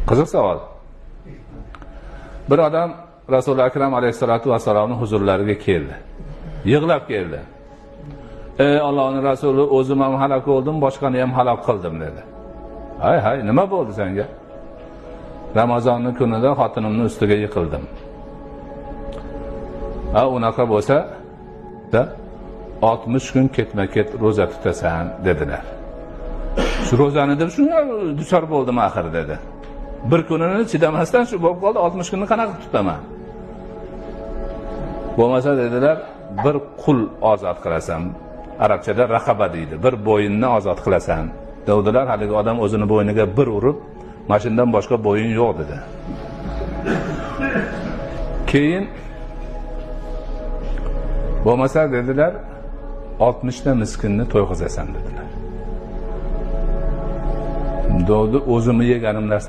Qiziq savol. Bir odam Rasuli Akram alayhissalatu vassalomning huzurlariga keldi. Yig'lab keldi. Ey Allohning rasuli, o'zim ham halok bo'ldim, boshqani ham halok qildim dedi. Hay hay, nima bo'ldi senga? Ramazonning kunida xotinimning ustiga yiqildim. Ha, unaqa bo'lsa, da 60 kun ketma-ket ro'za tutasan dedilar. Shu ro'zani deb shunga duchor bo'ldim axir dedi. Bir kunini chidamasdan shu bo'lib qoldi, 60 kunni qanaqa tutaman? Bo'lmasa dedilar, bir qul ozod qilasan. Arabchada raqaba deydi. Bir bo'yinni ozod qilasan. Dedilar, haligi odam o'zini bo'yniga bir urib, mashindan boshqa bo'yin yo'q dedi. Keyin bo'lmasa dedilar, 60 ta miskinni to'yg'izasan dedilar. Dovdi o'zimni yeganim narsa